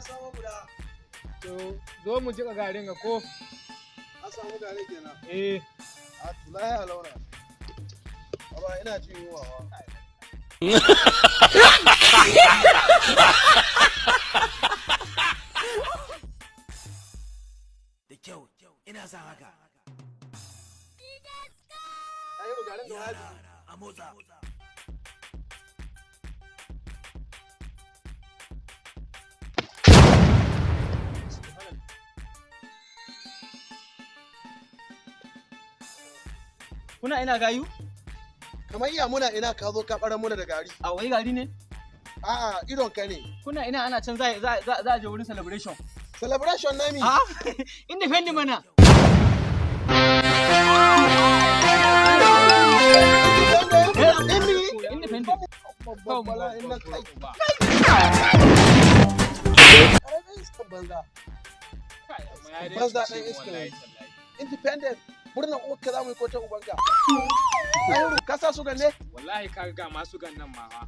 samu guda. To zo mu jika garin ga ko? An samu gari kenan. Eh. A tulahi a launa. Baba, ina jin yunwa wa. Da kyau, ina son haka. Ayo, garin da wani. Yara, a motsa. Kuna ina, gayu? Kamar iya muna ina, ka zo ka ɓarar muna da gari. A wai gari ne? A'a, idon ka ne. Kuna ina? Ana can za a je wurin celebration. Celebration na mi? A independent mana. Imi. Independent. Babban bala'in na kai. Ƙaramin iskan banza. Banza ɗan iska ne. Independent. Murnar uwarka za mu yi ko ta ubanka? Ɗahiru, ka sa su ne? Wallahi ka ga masu gan nan ma fa.